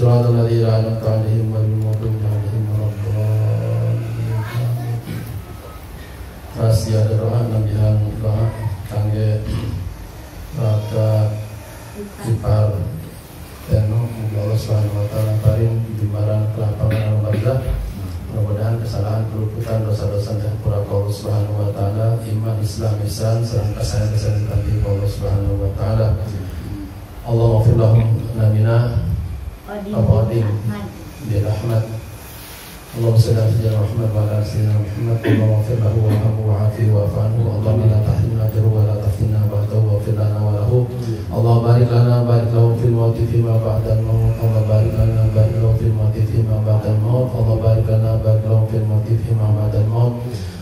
Shiratal ladzina an'amta 'alaihim ghairil maghdubi 'alaihim waladdallin. Terus ya doa nambihan doa kangge raka ipar dan muga Allah Subhanahu wa taala paring jumbaran kelapangan alam barzah. Mudah-mudahan kesalahan, keluputan, dosa-dosa dan kurang Allah Subhanahu wa taala, iman, Islam, ihsan sareng kasaean-kasaean tadi Allah Subhanahu wa taala. Allahumma ighfir lahum namina Qadim bin Ahmad. Allahumma shalli ala sayyidina Muhammad wa ala sayyidina Muhammad. Allahumma ighfir lahu warhamhu wa'afihi wa'fu anhu. Allahumma la tahrimna ajrahu wa la taftinna ba'dahu waghfir lana wa lahu. Allahumma barik lana barik lahu fil mauti fima ba'dal maut. Allahumma barik lana barik lahu fil mauti fima ba'dal maut. Allahumma barik lana barik lahu fil mauti fima ba'dal maut.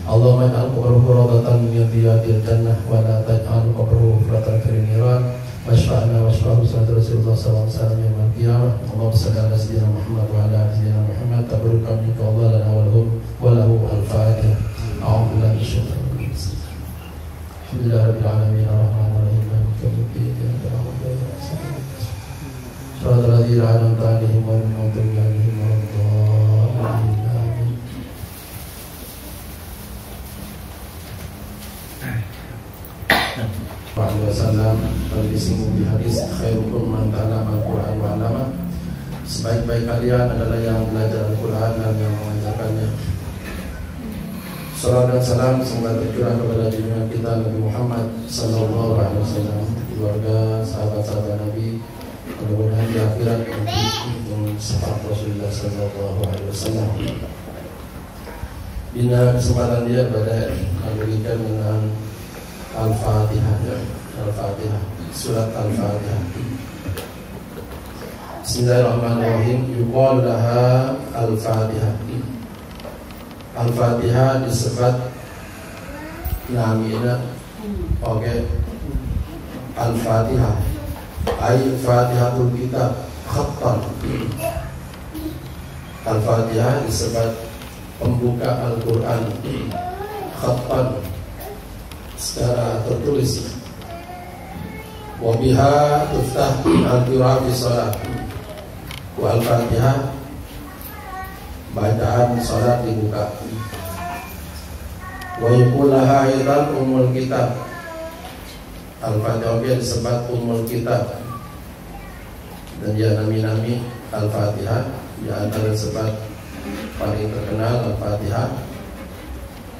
Allahumma ij'al qabrahu rawdatan min riyadil jannah wa la taj'al qabrahu hufratan fil niran. Washfa'na washfa'hu sunnat Rasulullah sallallahu alaihi wasallam yaumil qiyamah. Allahumma shalli ala sayyidina Muhammad wa ala ali sayyidina Muhammad. Tabarrukan minka Allah lana wa lahum wa lahu al-Fatihah. A'udzu billahi minasyaitonir rajim. Alhamdulillahirabbil alamin arrahmanir rahim maliki yaumiddin iyyaka na'budu wa iyyaka nasta'in. Shiratal ladzina an'amta 'alaihim ghairil maghdubi 'alaihim waladdallin. Amin. Wasallam disinggung di hadis khairukum man ta'allama al-Qur'an wa 'allama. Sebaik-baik kalian adalah yang belajar Al-Qur'an dan yang mengajarkannya. Salawat dan salam semoga tercurah kepada junjungan kita Nabi Muhammad sallallahu alaihi wasallam, keluarga, sahabat-sahabat Nabi, mudah-mudahan di akhirat nanti syafaat Rasulullah sallallahu alaihi wasallam. Bina kesempatan dia pada memberikan dengan Al-Fatihah, Al-Fatihah, surat Al-Fatihah. Bismillahirrahmanirrahim. Yuqalu laha Al-Fatihah. Al-Fatihah disebut namina. Oke. Al-Fatihah. Ay Fatihatul Kitab khattan. Al-Fatihah disebut pembuka Al-Qur'an khattan, secara tertulis. Wa biha tuftah al-qira'ah fi shalah. Wa al-Fatihah bacaan salat dibuka. Wa yaqulaha aidan ummul kitab. Al-Fatihah disebut ummul kitab. Dan dia nami-nami Al-Fatihah di antara disebut paling terkenal Al-Fatihah.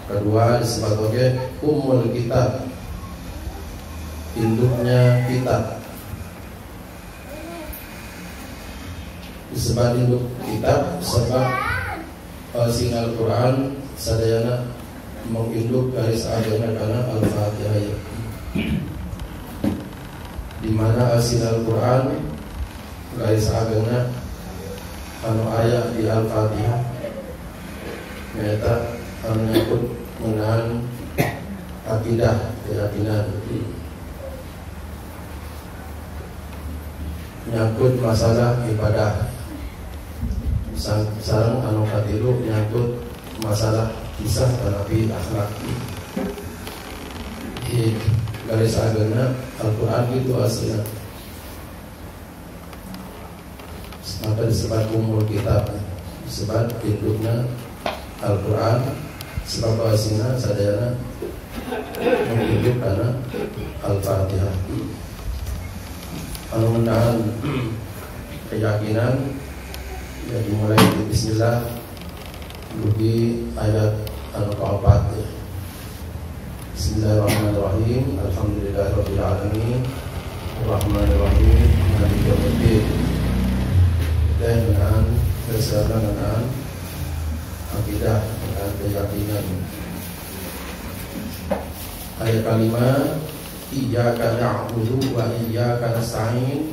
Kedua disebut oke ummul kitab, induknya kitab. Disebut induk kitab sebab sing Al-Quran sadayana menginduk garis agama karena Al-Fatihah ya. Di mana sing Al-Quran garis agama anu aya di Al-Fatihah nyata anu nyangkut mengenai akidah keyakinan, nyangkut masalah ibadah, sareng anu katilu nyangkut masalah kisah tetapi akhlak. Di garis agama Al-Quran itu aslinya, maka disebut ummul kitab, disebut induknya Al-Quran sebab aslinya sadayana menginduk karena Al-Fatihah. Kalau menahan keyakinan ya dimulai di bismillah di ayat al-keempat ya. Bismillahirrahmanirrahim. Alhamdulillahirabbil alamin. Arrahmanirrahim. Maliki yaumiddin. Dan menahan bersama dengan akidah, dengan keyakinan. Ayat kelima, iyyaka na'budu wa iyyaka nasta'in.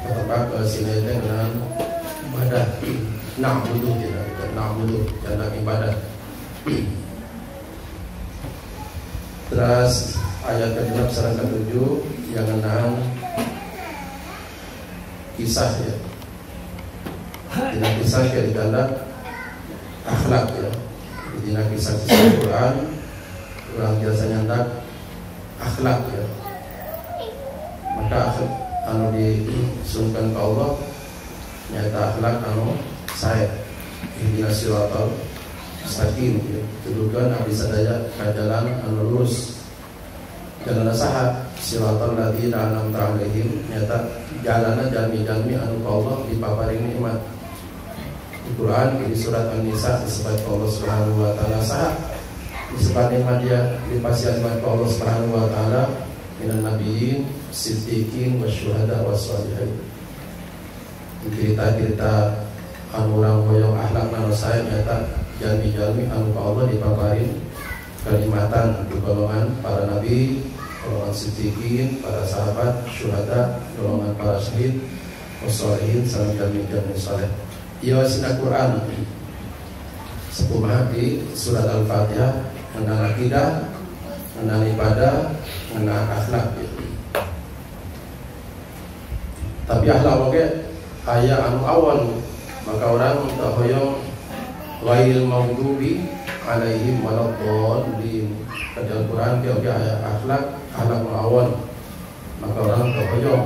Tempat sini dengan ibadah. Na'budu tidak, na'budu dalam ibadah. Terus ayat ke-6 sampai ke-7 yang mengenai kisah ya. Dina kisah ya ditanda akhlak ya. Dina kisah-kisah Al-Quran orang biasa nyandak akhlak ya. Maka akhlak anu disungkan ke Allah Nyata akhlak anu sae. Ihdinas siratal mustaqim, tuduhkeun abdi sadaya ka jalan anu lurus. Jalan saha siratal ladzina an'amta alaihim, nyata jalana jalmi-jalmi anu ka Allah dipaparin nikmat. Di Quran di surat An-Nisa disebut Allah Subhanahu wa taala saha disebut nikmat dia dipasihan nikmat Allah Subhanahu wa taala minan nabiyyin, siddiqin, wasyuhada, wassalihin. Cerita-cerita anu urang hoyong akhlak anu sae nyata jalmi-jalmi anu ka Allah dipaparin kenikmatan di golongan para nabi, golongan siddiqin, para sahabat, syuhada, golongan para syahid, wassalihin, sareng jalmi-jalmi saleh. Ieu sina Quran sakumaha di surat Al-Fatihah ngeunaan akidah, ngeunaan ibadah, ngeunaan akhlak. Tapi akhlak oge aya anu awan, maka orang teu hoyong ghairil maghdubi alaihim waladdallin. Di Al-Quran oge aya akhlak, akhlak nu awan, maka orang teu hoyong,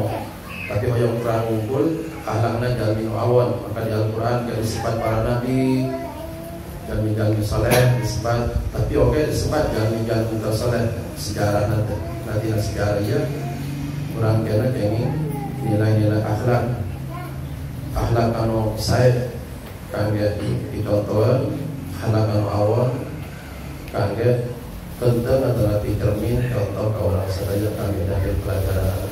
tapi hoyong kurang ngumpul akhlakna jalmi nu awan. Maka di Al-Quran ge disebut para nabi, jalmi-jalmi saleh disebut, tapi oge disebut jalmi-jalmi teu saleh. Sejarah nanti sejarah ieu urang kena kenging nilai-nilai akhlak, akhlak anu sae kangge ditonton, akhlak anu awon kangge kenteng atau cermin contoh ka urang sadaya kangge dapet pelajaran.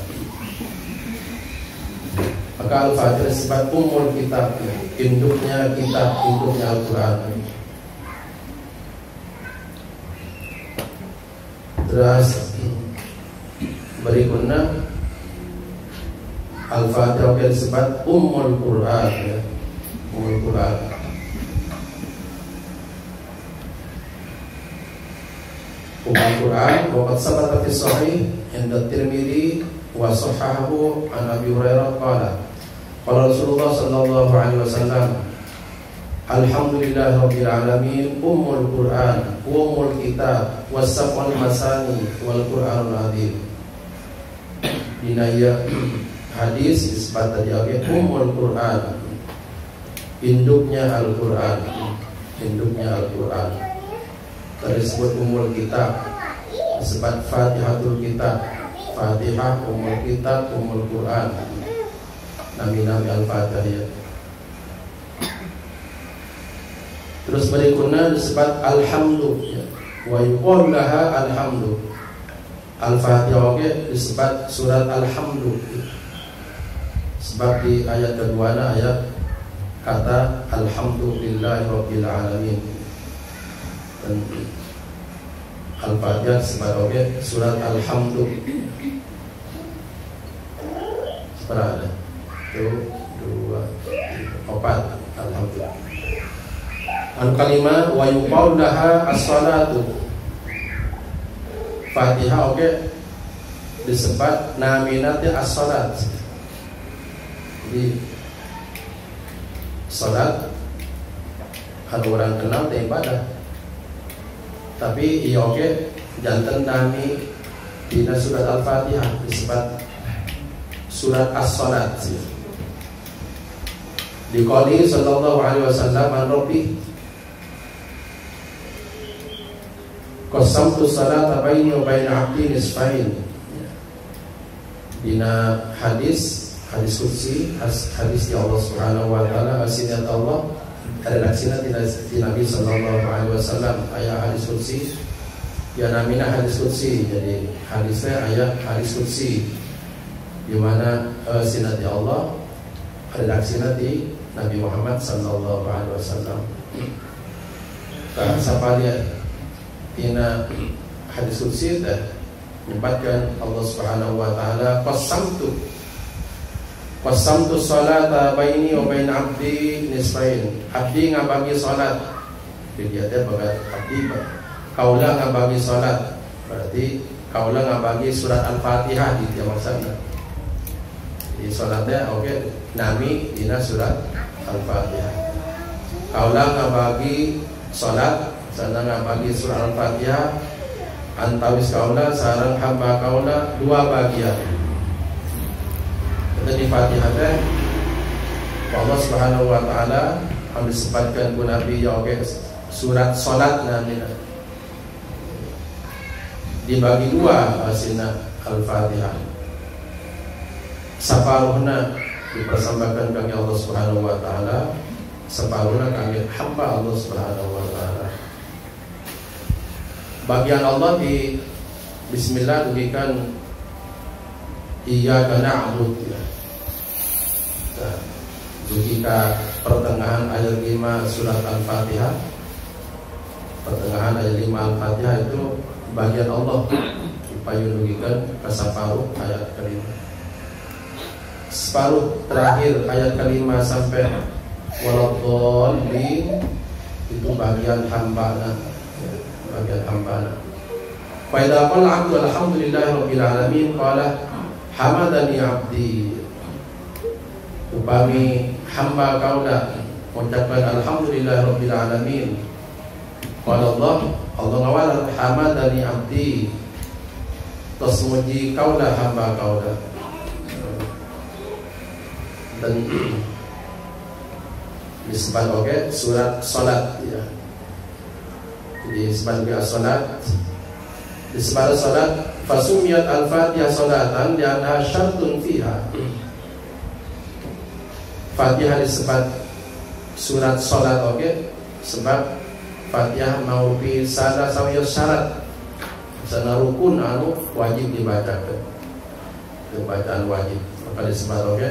Maka Al-Fatihah disebut ummul kitab, induknya kitab, induknya Al-Quran. Terus berikutnya Al-Fatihah disebut ummul Quran, ya. Ummul Quran. Ummul Quran waqad sabata fi sahih inda Tirmidzi wa sahahahu an Abi Hurairah qala qala Rasulullah sallallahu alaihi wasallam alhamdulillahi rabbil alamin ummul Quran ummul kitab was-sab'ul masani wal Qur'anul azim. Dina ieu hadis disebut tadi oge ummul Quran, induknya Al-Quran, induknya Al-Quran. Tadi disebut ummul kitab, disebut Fatihatul kitab, Fatihah, ummul kitab, ummul Quran. Nami-nami Al-Fatihah ya. Terus berikutnya disebut alhamdu, ya. Wa yuqalu laha alhamdu. Al-Fatihah oge disebut surat alhamdu. Sebab di ayat kedua ayat kata alhamdulillahirabbil alamin. Dan Al-Fatihah sebagai surat alhamdu. Seberapa ada? 1, 2, 3, 4. Alhamdulillah. Anu kalima wa yuqalu laha as-salatu. Fatihah oge disebut namina teh as-salat. Jadi salat anu urang kenal teh ibadah. Tapi ieu oge janten nami dina surat Al-Fatihah disebut surat as-salat. Diqali sallallahu alaihi wasallam an rabbi qasamtu salata baini wa baina 'abdi nisfain. Dina hadis, hadis qudsi, hadis ya Allah Subhanahu wa taala, asinat Allah redaksina di Nabi sallallahu alaihi wasallam ayat hadis qudsi, ya namina hadis qudsi. Jadi hadisnya ayat hadis qudsi di mana sinat ya Allah redaksina di Nabi Muhammad sallallahu alaihi wasallam. Sapalia tina hadis qudsi teh menyebutkan Allah Subhanahu wa taala qasamtu salata baini wa bain abdi nisfain. Abdi ngabagi salat. Jadi dia teh bagat abdi kaula ngabagi salat. Berarti kaula ngabagi surat Al-Fatihah di dia maksudna. Di salatnya oke nami dina surat Al-Fatihah. Kaula ngabagi salat, sana ngabagi surat Al-Fatihah antawis kaula sareng hamba kaula dua bagian. Di Fatihah teh Allah Subhanahu wa taala anu disebutkan ku Nabi ya oge surat salat namina. Dibagi dua asina Al-Fatihah. Saparuhna dipersembahkan kangge Allah Subhanahu wa taala, separuhna kangge hamba Allah Subhanahu wa taala. Bagian Allah di bismillah dugikan iyyaka na'budu ya. Nah, dugi ka pertengahan ayat 5 surat Al-Fatihah. Pertengahan ayat 5 Al-Fatihah itu bagian Allah dipayundugikan ke separuh ayat kelima. Separuh terakhir ayat kelima sampai waladhdallin itu bagian hambana, ya, bagian hambana. Fa idza qala 'abdu alhamdulillahi rabbil alamin qala hamadani 'abdi. Upami hamba kaula mengucapkan alhamdulillahi rabbil alamin, qala Allah, Allah ngawal hamadani 'abdi, tos muji kaula hamba kaula. Dan disebut oke surat salat ya. Jadi disebut juga salat. Disebut salat fasumiyat al-Fatihah salatan li'annaha syartun fiha. Fatihah disebut surat salat oke sebab Fatihah maupi salah sawiya syarat sana rukun anu wajib dibacakan. Itu bacaan wajib. Maka disebut oke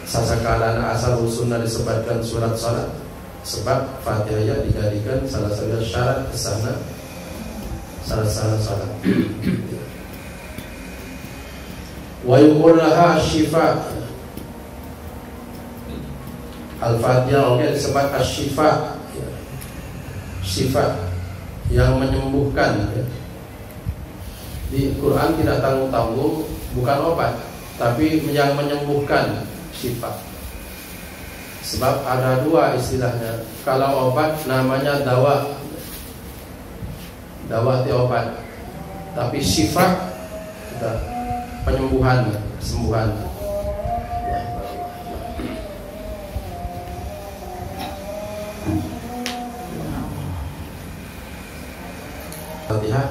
sasakalana asal usulna disebutkan surat salat sebab Fatihah dijadikan salah satu syarat kesana salah satu salat. Wa yuqul laha asy-syifa. Al-Fatihah oke disebut asy-syifa, syifa yang menyembuhkan. Di Quran tidak tanggung-tanggung bukan obat, tapi yang menyembuhkan syifa. Sebab ada dua istilahnya. Kalau obat namanya dawa, dawa itu obat. Tapi syifa kita penyembuhan, kesembuhan. Fatihah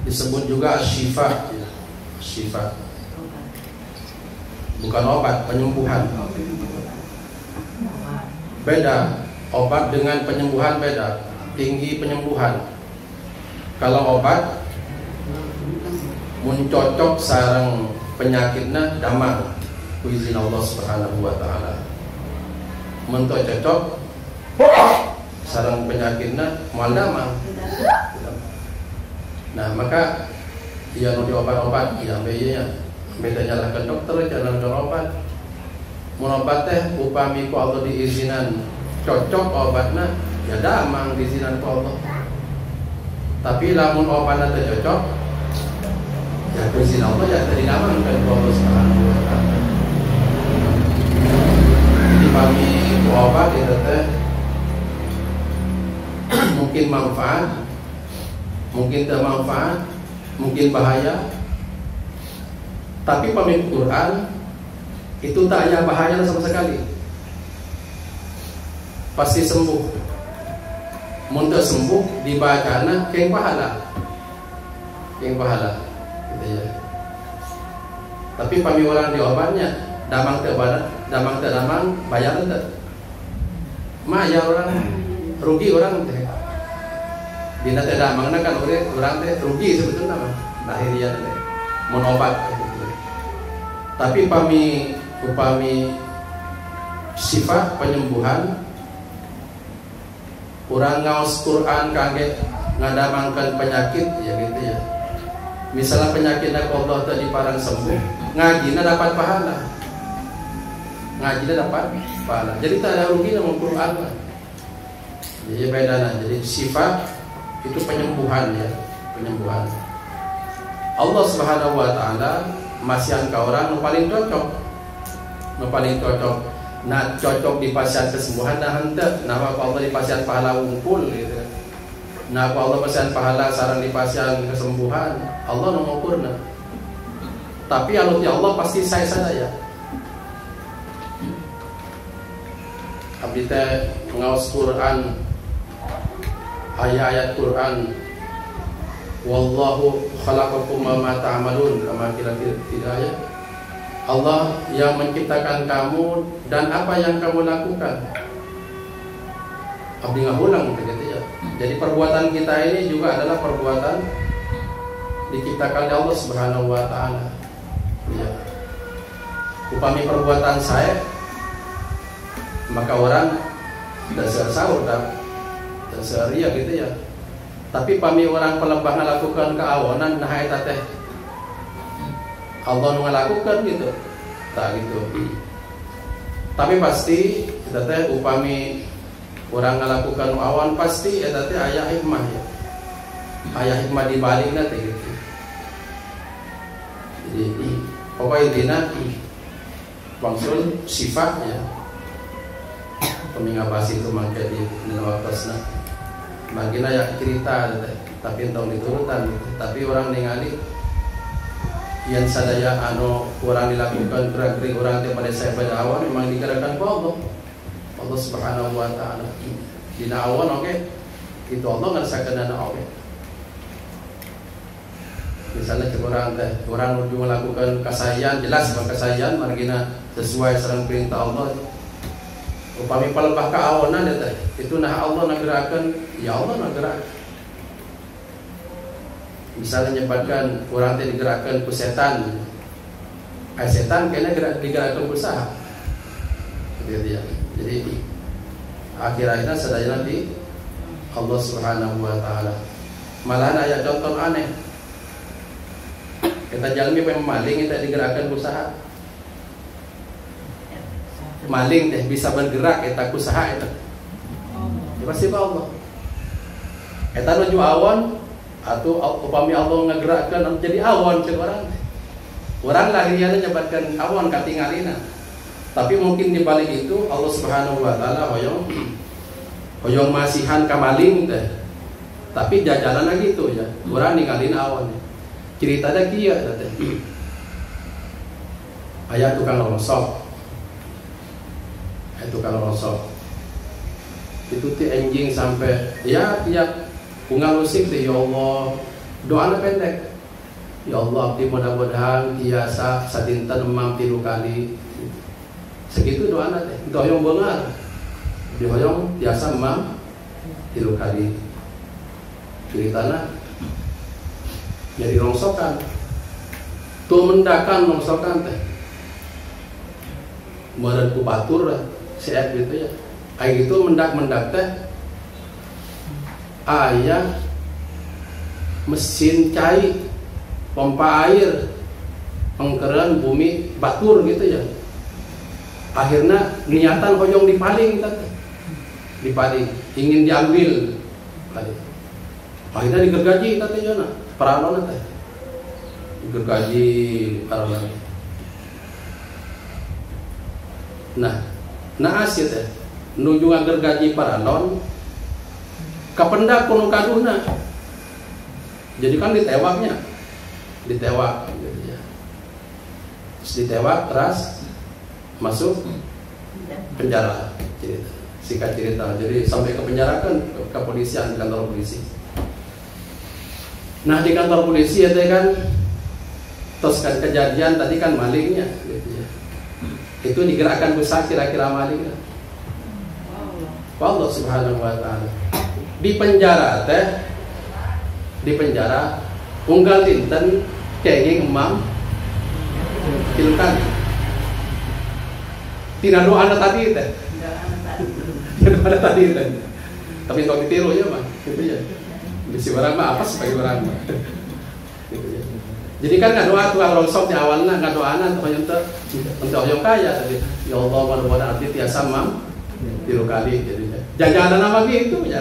disebut juga syifa, syifa. Bukan obat, penyembuhan. Beda, obat dengan penyembuhan beda. Tinggi penyembuhan. Kalau obat mun cocok sareng penyakitna damang ku izin Allah Subhanahu wa taala. Mun teu cocok sareng penyakitna moal damang. Nah, maka ya nu diobat-obat ya bedanya. Beda nyalahkan dokter, jalan ke obat. Mun obat teh upami ku Allah diizinan cocok obatna ya damang diizinan ku Allah. Tapi lamun obatna teu cocok ya ku izin Allah ya teu didamangkeun ku Allah Subhanahu wa taala. Jadi pami ku obat itu teh mungkin manfaat, mungkin teu manfaat, mungkin bahaya. Tapi pemimpin Quran itu tak ada bahaya sama sekali. Pasti sembuh. Mun teu sembuh dibacana keng pahala. Keng pahala gitu ya. Tapi pami orang diobatnya damang teu damang teu damang bayar teu. Maya orang rugi orang teh. Dina teh damangna kan urang teh rugi sebetulna mah. Lahiriah teh mun obat. Tapi upami upami sifat penyembuhan urang ngaos Quran kangge ngadamangkeun penyakit ya gitu ya. Misalnya penyakitna ku Allah tadi parang sembuh, ngajina dapat pahala. Ngajina dapat pahala. Jadi tak ada rugi sama Quran lah. Jadi bedana. Jadi sifat itu penyembuhan ya, penyembuhan. Allah Subhanahu wa taala masihan ka orang nu paling cocok. Nu paling cocok. Nah, cocok di pasian kesembuhan nah henteu. Nah, ku Allah di pasian pahala wungkul gitu. Nah, ku Allah pasian pahala sareng di pasian kesembuhan, Allah nu ngukurna. Tapi anu ti Allah pasti sae sadaya. Abdi teh ngaos Quran, ayat-ayat Quran. Wallahu khalaqakum wa ma ta'malun, kama kira-kira ya. Allah yang menciptakan kamu dan apa yang kamu lakukan. Abdi ngahulang begitu ya. Jadi perbuatan kita ini juga adalah perbuatan diciptakan oleh Allah Subhanahu wa taala. Ya. Upami perbuatan saya, maka orang dasar sahur dasar ya gitu ya. Tapi pami orang pelembah ngelakukan keawanan, nah eta teh Allah nu ngelakukan gitu. Tak gitu. Tapi pasti eta teh upami orang ngelakukan awan pasti eta teh aya hikmah ya. Aya hikmah di balikna teh gitu. Jadi pokoknya intina wangsul sifat ya. Pemingabasi itu mangke di waktosna. Bagina ya cerita teh, tapi entong diturutan gitu. Tapi orang ningali yang sadaya anu kurang dilakukan gerak-gerik orang teh pada saya pada awan memang digerakkan ku Allah. Allah Subhanahu wa taala. Dina awan oke, itu Allah ngersakeun dana oke. Misalnya cek orang teh, orang nuju melakukan kasayan, jelas bahwa kasayan margina sesuai sareng perintah Allah. Upami palebah ka awanan teh, itu nah Allah ngagerakeun, ya Allah ngagerak. Misalnya nyebatkan orang teh digerakkan ku setan. Ai setan kayaknya digerakkan ku saha. Gitu ya. Jadi akhir-akhirnya sadaya nanti Allah Subhanahu wa taala. Malahan aya contoh aneh. Kita jalmi maling kita digerakkan ku saha. Maling teh bisa bergerak eta ku saha eta. Ya pasti Allah. Eta nuju awan atau upami Allah ngegerakkan jadi awan cek orang. Orang lahiriana nyebatkan awan katingalina. Tapi mungkin di balik itu Allah Subhanahu wa taala hoyong hoyong masihan ka maling teh. Tapi jajalan lagi itu ya. Urang ningalin awan. Ceritanya kieu teh. Aya tukang rongsok. Aya tukang rongsok. Itu teh enjing sampai ya tiap unggal usik teh ya Allah, doana pendek. Ya Allah, abdi mudah-mudahan tiasa sadinten emam 3 kali. Segitu doana teh, teu hoyong beungar. Abdi hoyong tiasa emam 3 kali. Ceritana jadi rongsokan. Tuh mendakan rongsokan teh. Meureun ku batur lah, seet gitu ya. Kayak gitu mendak-mendak teh aya mesin cai, pompa air, pengkeran bumi batur gitu ya. Akhirnya niatan hoyong dipaling teh. Dipaling, ingin diambil. Paling. Akhirnya digergaji teh jona, paralon teh. Digergaji paralon. Nah, naas ya teh. Nuju ngagergaji paralon kapendak kuno kaduhna. Jadi kan ditewaknya. Ditewak gitu ya. Terus ditewak terus masuk penjara cerita. Singkat cerita. Jadi sampai ke penjara kan ke kepolisian, kantor polisi. Nah, di kantor polisi ya teh kan terus kan kejadian tadi kan malingnya gitu ya. Itu digerakkan besar kira-kira malingnya. Allah Subhanahu wa taala. Di penjara teh, di penjara unggal dinten kenging emam 3 kali. Tina doana tadi teh. Tina doana tadi teh. Tapi kalau ditiru ya mah, gitu ya. Bisi orang mah apa sebagai orang mah. Gitu ya. Jadi kan ngadoa tukang rongsok di awalna ngadoana hoyong teh untuk hoyong kaya tadi. Ya Allah mudah-mudahan abdi tiasa mam 3 kali jadinya. Jajanan nama gitu ya.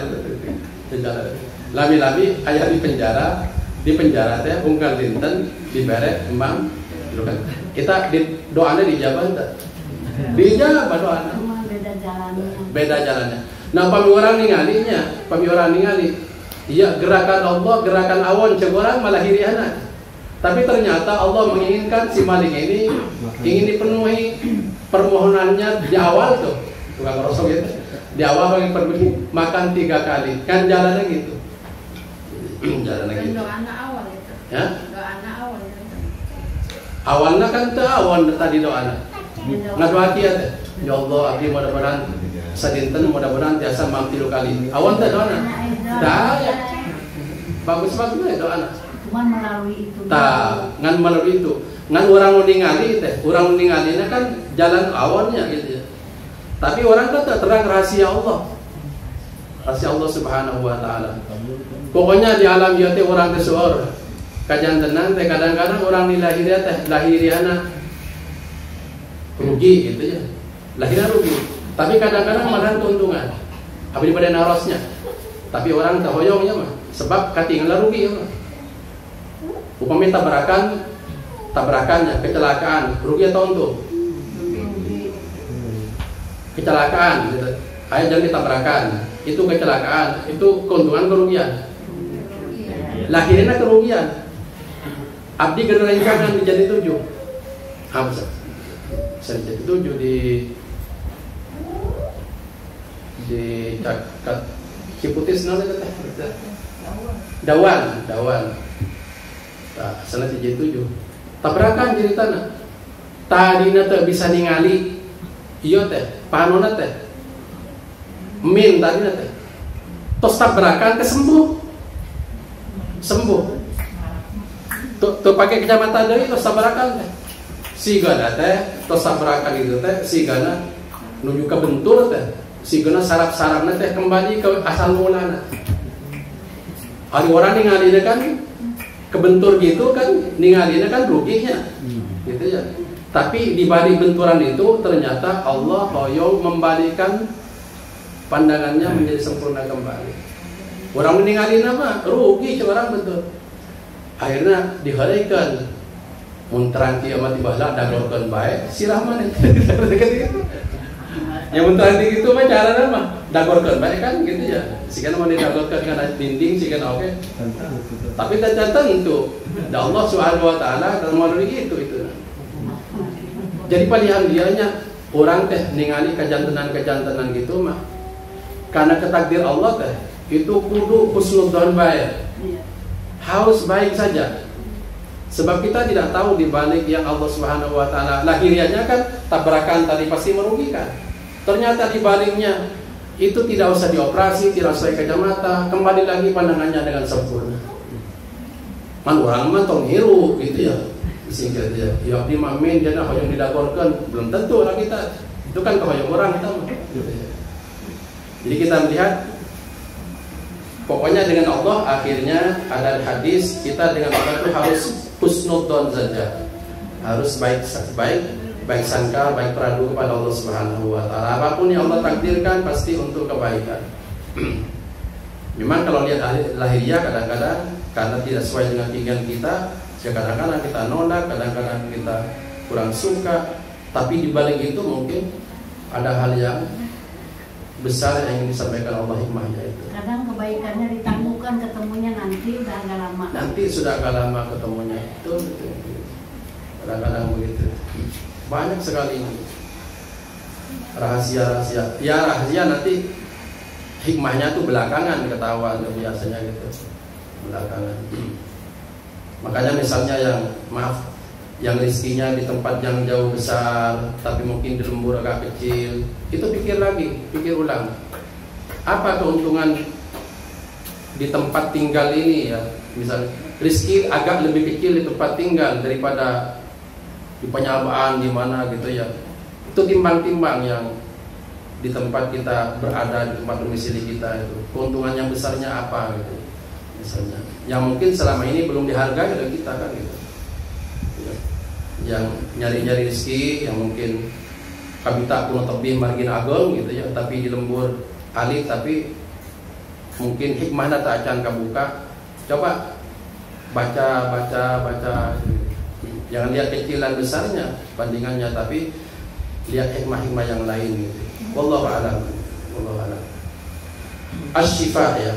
Jajanan. Lami-lami aya di penjara teh unggal dinten dibere emam 3 kali. Kita di doana dijabah teh. Dijabah doana. Beda jalannya. Beda jalannya. Nah, pami orang ningalinya, pami orang ningali, iya gerakan Allah, gerakan awan cek orang malah hiriana. Tapi ternyata Allah menginginkan si maling ini ingin dipenuhi permohonannya di awal tuh. Tukang rosok gitu. Di awal yang peduli makan 3 kali, kan jalannya gitu. Jalannya gitu. Doa anak awal itu. Ya? Doa anak awal itu. Awalnya kan teu awal tadi doana. Ngadoa kieu teh. Ya Allah, abdi mudah-mudahan sadinten mudah-mudahan tiasa mam 3 kali. Awal teh doana. Tah ya. Bagus-bagus we doana. Cuman melalui itu. Tah, ngan melalui itu. Ngan urang nu ningali teh, urang nu ningalina kan jalan awalnya gitu ya. Tapi orang kan tak terang rahasia Allah. Rahasia Allah Subhanahu wa taala. Pokoknya di alam ieu teh urang teh seueur. Kajantenan teh kadang-kadang orang di lahiriah teh lahiriana rugi gitu ya. Lahirnya rugi. Tapi kadang-kadang malah keuntungan. Abdi pada narosnya. Tapi orang teh hoyongnya mah sebab katinggalan rugi ya mah. Upami tabrakan, tabrakannya kecelakaan, rugi atau untung? Kecelakaan gitu. Ayo jangan ditabrakan. Itu kecelakaan, itu keuntungan kerugian. Lahirnya kerugian. Abdi gerencangan menjadi 7. Ah, bisa. Bisa jadi 7 di cakat Ciputis nol itu teh. Dawan, dawan. Nah, sana jadi 7. Tabrakan jadi tanah. Tadina teu bisa ningali ieu teh, panona teh. Min tadina teh. Tos tabrakan kesembuh. Sembuh. Tuh pakai kacamata deui tos tabrakan teh. Sigana teh tos tabrakan itu teh sigana nuju ka bentur teh. Sigana saraf-sarafna teh kembali ke asal mulana. Ari orang ningalina kan kebentur gitu kan ningalina kan ruginya. Gitu ya. Tapi di balik benturan itu ternyata Allah hoyong membalikan pandangannya menjadi sempurna kembali. Orang meninggalin apa? Rugi orang betul. Akhirnya diharaikan. Mun terang kieu mah tibalah dagorkeun bae sirah maneh. Ya mun terang gitu mah carana mah dagorkeun bae kan gitu ya. Sigana mah didagorkeun kana dinding sigana oke. Tapi teu tentu. Da Allah Subhanahu wa taala melalui itu. Jadi palihan dianya orang teh ningali kajantenan-kajantenan gitu mah. Karena ketakdir Allah teh itu kudu husnudzon bae. Harus baik saja. Sebab kita tidak tahu di balik yang Allah Subhanahu wa taala lahiriahnya kan tabrakan tadi pasti merugikan. Ternyata di baliknya itu tidak usah dioperasi, tidak usah kacamata, kembali lagi pandangannya dengan sempurna. Man urang mah tong hiru gitu ya. Singkat ya, ya abdi mah min jana hoyong didagorkeun, belum tentu lah kita. Itu kan kehoyong orang kita mah. Gitu ya. Jadi kita melihat pokoknya dengan Allah akhirnya ada hadis kita dengan Allah itu harus husnudzon saja. Harus baik sangka, baik peradu kepada Allah Subhanahu wa taala. Apapun yang Allah takdirkan pasti untuk kebaikan. Memang kalau lihat lahiriah kadang-kadang karena tidak sesuai dengan keinginan kita, ya kadang-kadang kita nolak, kadang-kadang kita kurang suka, tapi di balik itu mungkin ada hal yang besar yang ingin disampaikan Allah hikmahnya itu. Kadang kebaikannya ditangguhkan, ketemunya nanti udah agak lama. Nanti sudah agak lama ketemunya, betul betul. Kadang-kadang begitu. Banyak sekali rahasia-rahasia. Ya rahasia nanti hikmahnya tuh belakangan ketahuan biasanya gitu. Belakangan. Makanya misalnya yang maaf, yang rizkinya di tempat yang jauh besar, tapi mungkin di lembur agak kecil, itu pikir lagi, pikir ulang. Apa keuntungan di tempat tinggal ini ya? Misalnya rizki agak lebih kecil di tempat tinggal daripada di penyabaan di mana gitu ya. Itu timbang-timbang yang di tempat kita berada, di tempat domisili kita itu. Keuntungan yang besarnya apa gitu. Misalnya, yang mungkin selama ini belum dihargai oleh kita kan gitu. Ya. Yang nyari-nyari rezeki, yang mungkin kabita kuno tebih margin ageng gitu ya, tapi di lembur alif, tapi mungkin hikmahnya tak acan kabuka. Coba baca, baca, baca. Jangan lihat kecil dan besarnya bandingannya, tapi lihat hikmah-hikmah yang lain gitu. Wallahu a'lam. Wallahu a'lam. Asy-Syifa ya.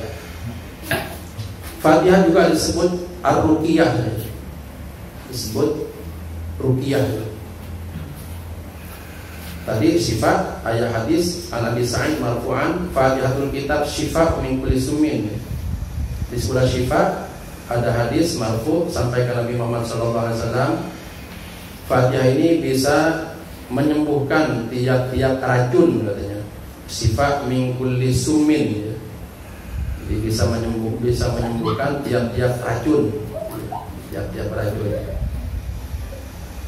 Fatihah juga disebut ar-ruqyah. Disebut ruqyah. Tadi syifa ayat hadis an Abi Sa'id marfu'an Fatihatul Kitab syifa min kulli summin. Di sebelah syifa ada hadis marfu sampai ke Nabi Muhammad SAW. Fatihah ini bisa menyembuhkan tiap-tiap racun katanya. Syifa min kulli summin. Jadi bisa menyembuhkan tiap-tiap racun. Tiap-tiap racun.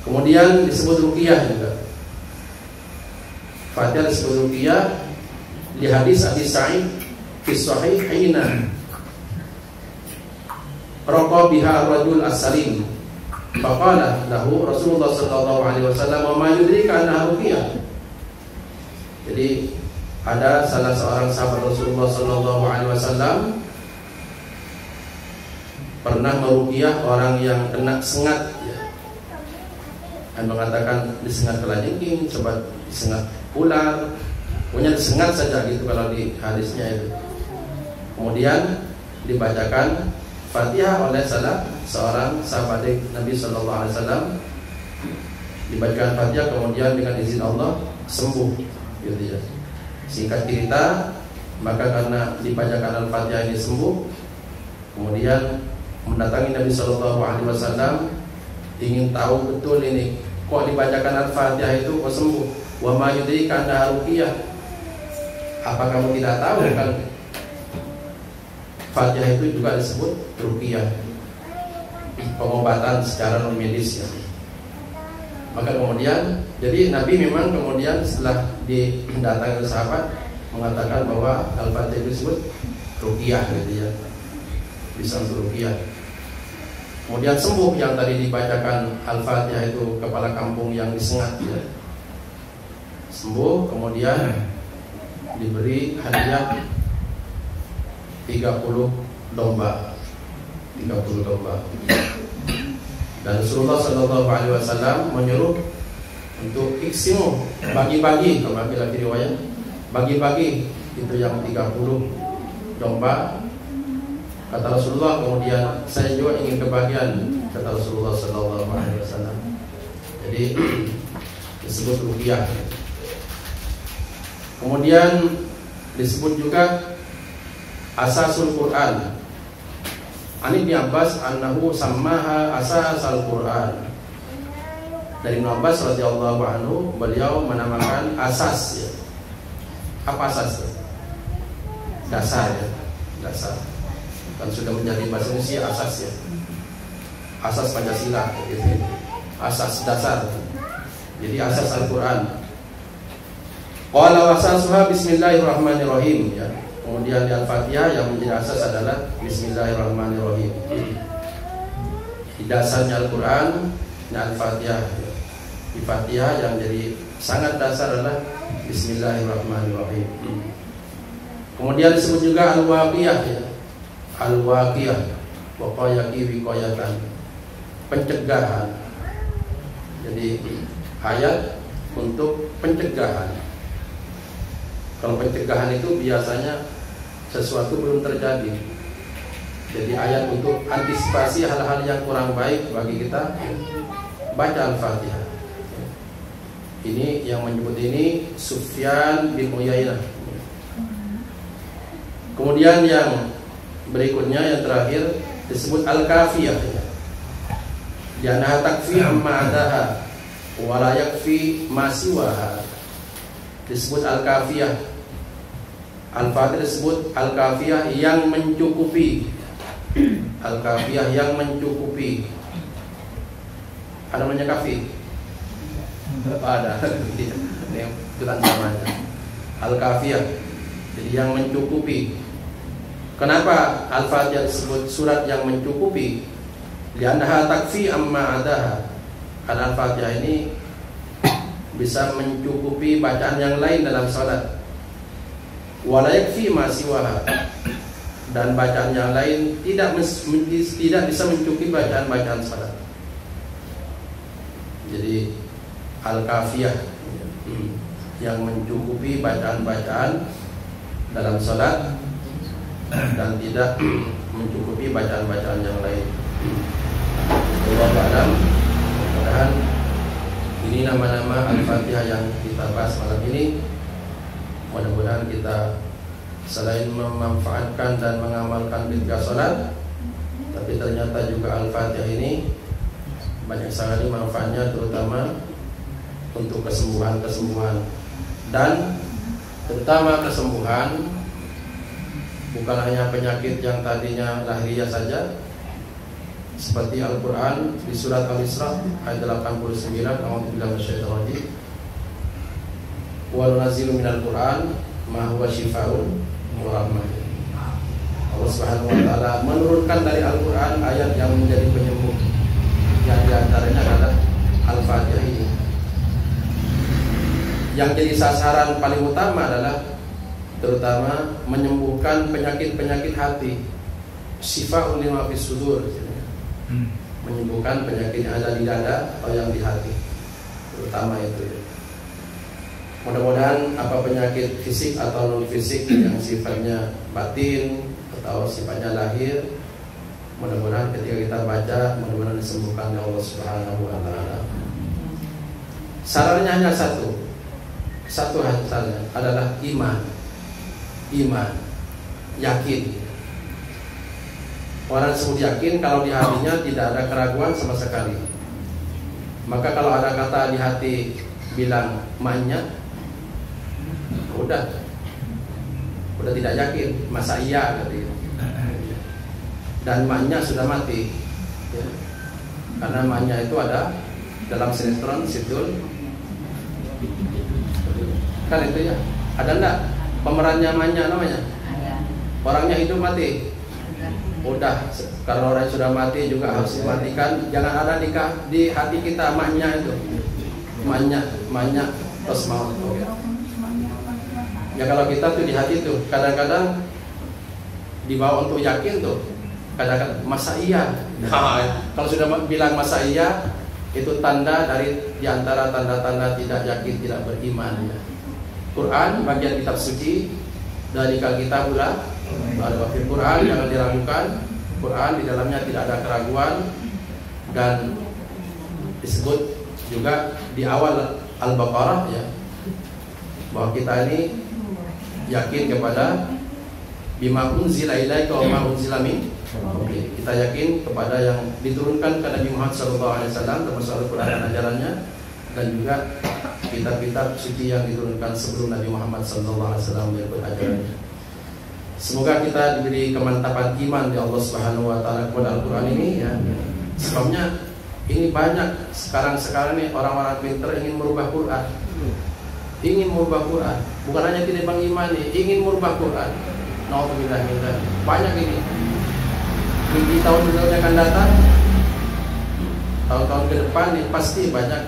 Kemudian disebut ruqyah juga. Fatihah disebut ruqyah di hadis Abi Sa'id fi sahihaina. Raqa biha rajul as-salim. Faqala lahu Rasulullah sallallahu alaihi wasallam wa ma yudrika annaha ruqyah. Jadi ada salah seorang sahabat Rasulullah sallallahu alaihi wasallam pernah meruqyah orang yang kena sengat ya. Dan mengatakan disengat kalajengking, coba disengat ular, pokoknya disengat saja gitu kalau di hadisnya itu. Kemudian dibacakan Fatihah oleh salah seorang sahabat Nabi Sallallahu Alaihi Wasallam. Dibacakan Fatihah, kemudian dengan izin Allah sembuh gitu ya. Singkat cerita, maka karena dibacakan Al-Fatihah ini sembuh, kemudian mendatangi Nabi Sallallahu Alaihi Wasallam ingin tahu betul ini kok dibacakan Al-Fatihah itu kok sembuh. Wa ma yudrika annaha ruqyah. Apa kamu tidak tahu kan Fatihah itu juga disebut ruqyah, pengobatan secara non medis ya. Maka kemudian, jadi Nabi memang kemudian setelah didatangi sahabat mengatakan bahwa Al-Fatihah itu disebut ruqyah gitu ya, bisa untuk ruqyah. Kemudian sembuh yang tadi dibacakan Al-Fatihah itu kepala kampung yang disengat ya. Sembuh, kemudian diberi hadiah 30 domba, 30 domba. Dan Rasulullah Shallallahu Alaihi Wasallam menyuruh untuk iksimu, bagi-bagi, kalau ambil lagi riwayat, bagi-bagi itu yang 30 domba. Kata Rasulullah kemudian, saya juga ingin kebahagiaan, kata Rasulullah Shallallahu Alaihi Wasallam. Jadi disebut ruqyah. Kemudian disebut juga asasul Quran. An Ibnu Abbas annahu sammaha asasal Quran. Dari Ibnu Abbas radhiyallahu anhu, beliau menamakan asas ya. Apa asas? Dasar ya, dasar. Kan sudah menjadi bahasa Indonesia asas ya. Asas Pancasila gitu. Asas dasar. Jadi asas Al-Quran. Qala wasasuha bismillahirrahmanirrahim ya. Kemudian di Al-Fatihah yang menjadi asas adalah bismillahirrahmanirrahim. Di dasarnya Al-Quran dan Al-Fatihah. Di Fatihah yang jadi sangat dasar adalah bismillahirrahmanirrahim. Kemudian disebut juga Al-Waqiyah ya. Al-Waqiyah, waqayaki wiqayatan, pencegahan. Jadi ayat untuk pencegahan. Kalau pencegahan itu biasanya sesuatu belum terjadi. Jadi ayat untuk antisipasi hal-hal yang kurang baik bagi kita, baca Al-Fatihah. Ini yang menyebut ini Sufyan bin Uyainah. Kemudian yang berikutnya, yang terakhir disebut Al-Kafiyah. Janaha takfi amma adaha wa la yakfi ma siwaha. Disebut Al-Kafiyah. Al-Fatihah disebut Al-Kafiyah yang mencukupi. Al-Kafiyah yang mencukupi. Ada namanya kafi? Ada. Ini kebetulan namanya Al-Kafiyah. Jadi yang mencukupi. Kenapa Al-Fatihah disebut surat yang mencukupi? Li'annaha takfi amma adaha. Karena Al-Fatihah ini bisa mencukupi bacaan yang lain dalam salat. Wala yakfi ma siwaha. Dan bacaan yang lain tidak bisa mencukupi bacaan-bacaan salat. Jadi Al-Kafiyah yang mencukupi bacaan-bacaan dalam salat dan tidak mencukupi bacaan-bacaan yang lain. Wallahu a'lam. Mudah-mudahan Ini nama-nama Al-Fatihah yang kita bahas malam ini. Mudah-mudahan kita selain memanfaatkan dan mengamalkan ketika sholat, tapi ternyata juga Al-Fatihah ini banyak sekali manfaatnya, terutama untuk kesembuhan-kesembuhan. Dan terutama kesembuhan bukan hanya penyakit yang tadinya lahiriah saja, seperti Al-Quran di surat Al-Isra ayat 89, a'udzubillahi minasyaitonir rajim, wa nunazzilu minal Qur'an ma huwa syifaa'un wa rahmah. Allah Subhanahu wa taala menurunkan dari Al-Quran ayat yang menjadi penyembuh, yang diantaranya adalah Al-Fatihah ini. Yang jadi sasaran paling utama adalah terutama menyembuhkan penyakit-penyakit hati. Syifaa'un lima fis sudur, menyembuhkan penyakit yang ada di dada atau yang di hati, terutama itu ya. Mudah-mudahan apa penyakit fisik atau non fisik yang sifatnya batin atau sifatnya lahir, mudah-mudahan ketika kita baca, mudah-mudahan disembuhkan oleh Allah Subhanahu wa taala. Sarannya hanya satu. Satu saja adalah iman. Iman, yakin. Orang sebut yakin kalau di hatinya tidak ada keraguan sama sekali. Maka kalau ada kata di hati bilang manya, udah tidak yakin, masa iya gitu. Dan maknya sudah mati ya. Karena maknya itu ada dalam sinetron Situl kan itu ya. Ada enggak pemerannya maknya namanya? Orangnya hidup mati? Udah, kalau orang sudah mati juga harus dimatikan. Jangan ada di hati kita maknya itu. Maknya terus mau. Ya kalau kita tuh di hati tuh kadang-kadang dibawa untuk yakin tuh. Kadang-kadang masa iya. Nah, kalau sudah bilang masa iya, itu tanda dari diantara tanda-tanda tidak yakin, tidak beriman ya. Quran bagian kitab suci dari kitabullah. Bahwa Quran jangan diragukan. Quran di dalamnya tidak ada keraguan. Dan disebut juga di awal Al-Baqarah ya, bahwa kita ini yakin kepada bima unzila ilaika wa ma unzila min qablik. Kita yakin kepada yang diturunkan ke Nabi Muhammad SAW, termasuk Al-Quran dan ajarannya, dan juga kitab-kitab suci yang diturunkan sebelum Nabi Muhammad SAW berikut ajarannya. Semoga kita diberi kemantapan iman di Allah Subhanahu wa taala kepada Al-Quran ini ya. Sebabnya ini banyak sekarang-sekarang nih orang-orang pinter ingin merubah Quran. Ingin merubah Quran, bukan hanya tidak mengimani, ingin merubah Quran. Nauzubillah min dzalik. Banyak ini. Di tahun-tahun yang akan datang, tahun-tahun ke depan nih pasti banyak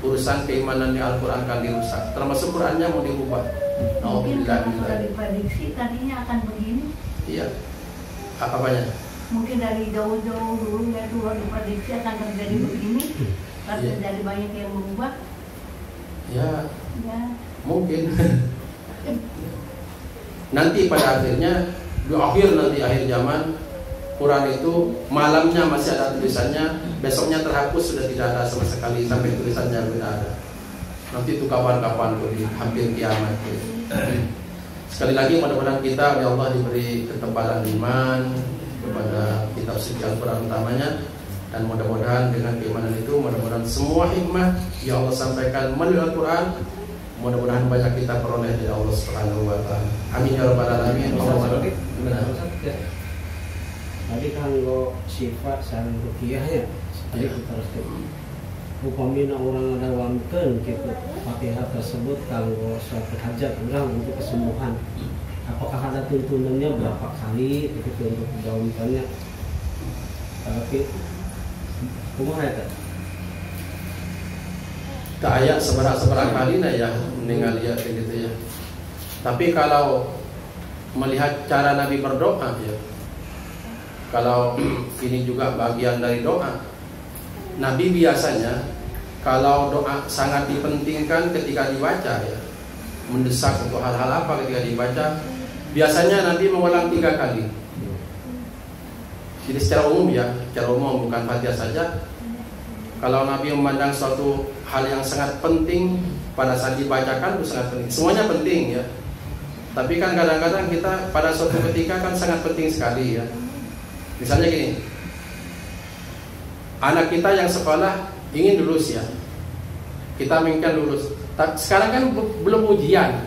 urusan keimanan di Al-Quran akan dirusak, termasuk Qurannya mau dirubah. Mungkin karena sudah diprediksi tadinya akan begini. Iya. Apa-apanya? Mungkin dari jauh-jauh dulu ya, dulu diprediksi akan terjadi begini, terus iya, terjadi banyak yang berubah. Ya, ya. Mungkin. Nanti pada akhirnya, di akhir nanti akhir zaman, Quran itu malamnya masih ada tulisannya, besoknya terhapus sudah tidak ada sama sekali sampai tulisannya tidak ada. Nanti itu kapan-kapan tuh di hampir kiamat. Sekali lagi mudah-mudahan kita oleh Allah diberi ketebalan iman kepada kitab suci Al-Quran utamanya, dan mudah-mudahan dengan keimanan itu, mudah-mudahan semua hikmah yang Allah sampaikan melalui Al-Quran, mudah-mudahan banyak kita peroleh dari Allah Subhanahu wa taala. Amin ya rabbal alamin. Tadi kalau sifat sareng ruqyah ya, tadi terus upamina orang ada wamkeun gitu Fatihah tersebut kalau suatu hajat udah untuk kesembuhan, apakah ada tuntunannya berapa kali begitu untuk dawamkannya? Tapi kumaha eta? Kayak seberapa kali nah ya meninggal ya gitu ya. Tapi kalau melihat cara Nabi berdoa ya, kalau ini juga bagian dari doa. Nabi biasanya kalau doa sangat dipentingkan ketika dibaca ya, mendesak untuk hal-hal apa ketika dibaca, biasanya Nabi mengulang 3 kali. Jadi secara umum ya, secara umum bukan Fatihah saja. Kalau Nabi memandang suatu hal yang sangat penting pada saat dibacakan itu sangat penting. Semuanya penting ya. Tapi kan kadang-kadang kita pada suatu ketika kan sangat penting sekali ya. Misalnya gini, anak kita yang sekolah ingin lulus ya. Kita menginginkan lulus. Sekarang kan belum ujian.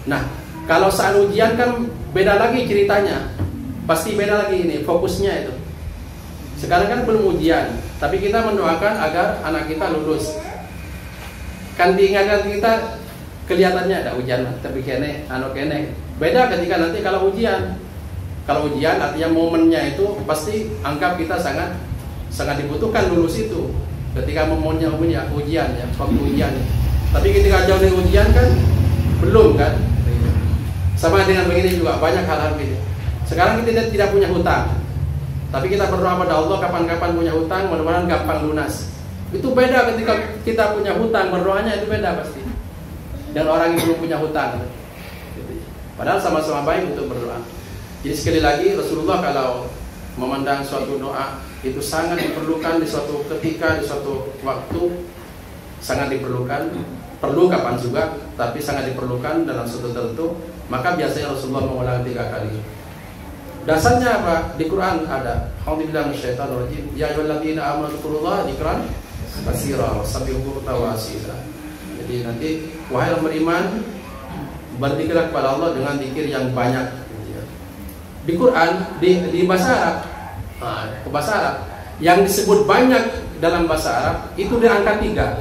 Nah, kalau saat ujian kan beda lagi ceritanya. Pasti beda lagi ini fokusnya itu. Sekarang kan belum ujian, tapi kita mendoakan agar anak kita lulus. Kan diingatkan kita kelihatannya ada ujian, tapi kene, anu kene. Beda ketika nanti kalau ujian. Kalau ujian artinya momennya itu pasti anggap kita sangat sangat dibutuhkan lulus itu. Ketika momennya ujian ya, waktu ujian. Tapi ketika jauh dari ujian kan belum kan. Sama dengan begini juga banyak hal-hal begini. Sekarang kita tidak punya hutang, tapi kita berdoa pada Allah kapan-kapan punya hutang, mudah-mudahan gampang lunas. Itu beda ketika kita punya hutang, berdoanya itu beda pasti. Dan orang yang belum punya hutang. Padahal sama-sama baik untuk berdoa. Jadi sekali lagi Rasulullah kalau memandang suatu doa itu sangat diperlukan di suatu ketika, di suatu waktu, sangat diperlukan. Perlu kapan juga, tapi sangat diperlukan dalam suatu tertentu. Maka biasanya Rasulullah mengulang 3 kali. Dasarnya apa? Di Quran ada. A'udzubillahi minasyaitonirrajim. Ya ayyuhalladzina amanu dzkurullaha dzikran katsira wasabbihu bukratan wa asila. Jadi nanti wahai orang beriman, berzikirlah kepada Allah dengan zikir yang banyak. Di Quran, di bahasa Arab, nah, ke bahasa Arab yang disebut banyak dalam bahasa Arab itu di angka 3.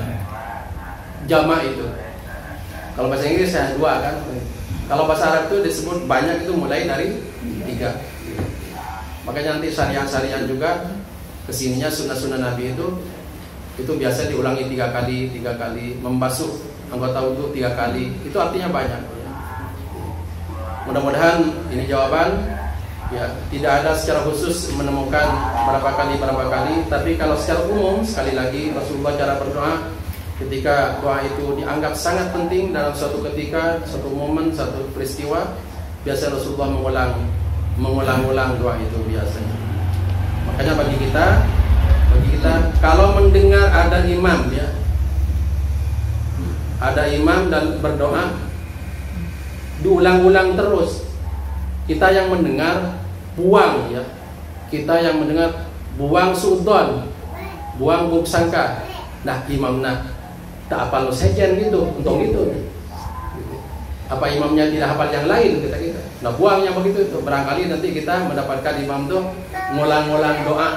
Jama itu. Kalau bahasa Inggris ya 2 kan. Kalau bahasa Arab itu disebut banyak itu mulai dari 3. Makanya nanti syariat-syariat juga kesininya sunnah-sunnah Nabi itu biasa diulangi 3 kali, 3 kali, membasuh anggota wudhu 3 kali. Itu artinya banyak. Mudah-mudahan ini jawaban. Ya, tidak ada secara khusus menemukan berapa kali, tapi kalau secara umum sekali lagi Rasulullah cara berdoa ketika doa itu dianggap sangat penting dalam suatu ketika, suatu momen, satu peristiwa, biasa Rasulullah mengulang-ulang doa itu biasanya. Makanya bagi kita kalau mendengar ada imam ya, ada imam dan berdoa diulang-ulang terus, kita yang mendengar buang ya, kita yang mendengar buang suudon, buang buruk sangka. Nah imamnya tak hafal sejen gitu, untung gitu. Apa imamnya tidak hafal yang lain kita. Nah buangnya begitu itu, barangkali nanti kita mendapatkan imam tuh ngulang-ngulang doa.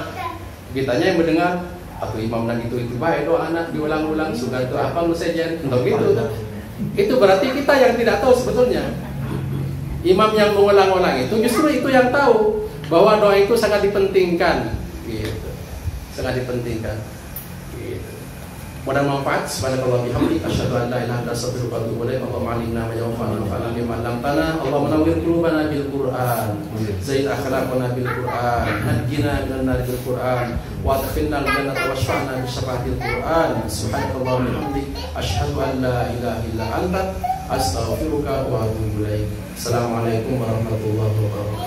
Kitanya yang mendengar, atau imamnya gitu itu baik doa anak diulang-ulang, sudah itu hafal sejen, untung gitu. Itu berarti kita yang tidak tahu sebetulnya. Imam yang mengulang-ulang itu justru itu yang tahu bahwa doa itu sangat dipentingkan, gitu. Sangat dipentingkan. Gitu. Mudah manfaat. Subhanallah bihamdi asyhadu an la ilaha illa anta astaghfiruka wa atubu ilaik. Allahumma 'allimna ma yanfa'una wanfa'na bima 'allamtana. Allahumma nawwir qulubana bil Qur'an, zayin akhlaqana bil Qur'an, najjina minan nar bil Qur'an, wa adkhilna al jannata washfa'na bi syafa'atil Qur'an. Subhanallah bihamdi asyhadu an la ilaha illa anta astaghfiruka wa atubu ilaik. Assalamualaikum warahmatullahi wabarakatuh.